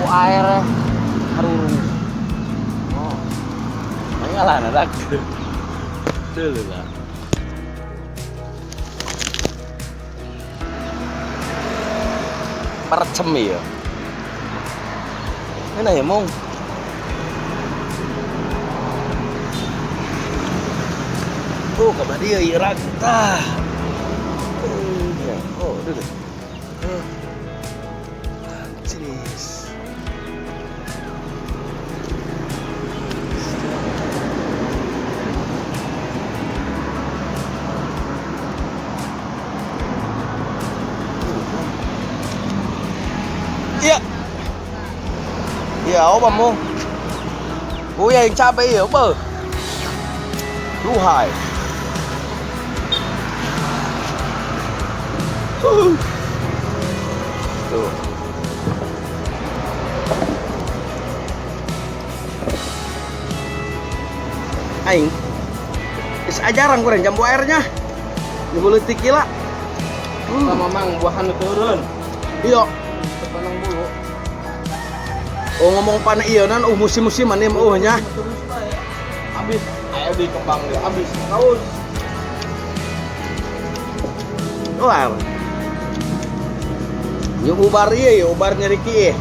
Air harurung. Oh. Ngalah dak. Teu lah. Percem ya. Ini ya mong. Oh, kabar dia Irak. Tah. Oh, udah deh. Jenis. Iya. Iya, apa mong? Ui, yang cabai ya, apa? Duhai. Tuh. Aing. Is ajaran kurang jambu airnya. Jambu leutik gila. Sama mang buahan turun. Iya. Tepanang bulu. Oh ngomong pan iya nan musim-musiman nih oh nya. Terus bae. Habis aya di kembang dia habis tahun. Wah. Ini ubar iya ya, ubar nyeriki.